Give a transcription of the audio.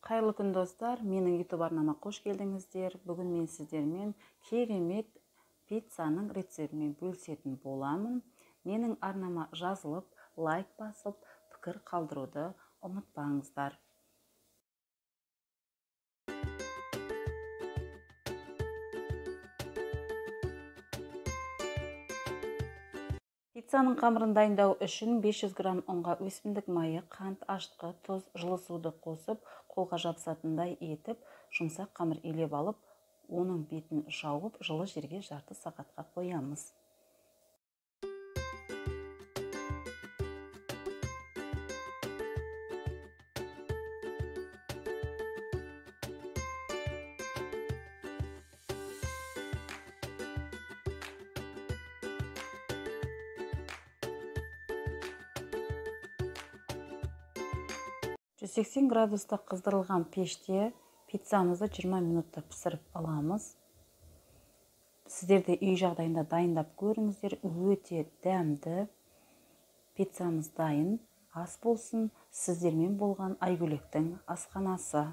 Қайырлы күн, достар! Менің YouTube арнама қош келдіңіздер. Бүгін мен сіздермен керемет пиццаның рецептімен бөлісетін боламын. Менің арнама жазылып, лайк басып, пікір қалдыруды ұмытпаңыздар. Пиццаның қамырын дайындау үшін 500 грамм ұнға өсімдік майы, қант, ашытқы, тұз, жылы суды қосып, қолға жабысатындай етіп, жұмсақ қамыр илеп алып, оның бетін жауып, жылы жерге жарты сағатқа қоямыз. 180 градуста қыздырылған пеште пиццамызды 20 минутта пісіріп аламыз. Сіздер де үй жағдайында дайындап көріңіздер, өте дәмді. Пиццамыз дайын. Ас болсын. Сіздермен болған Айгөлектің асханасы.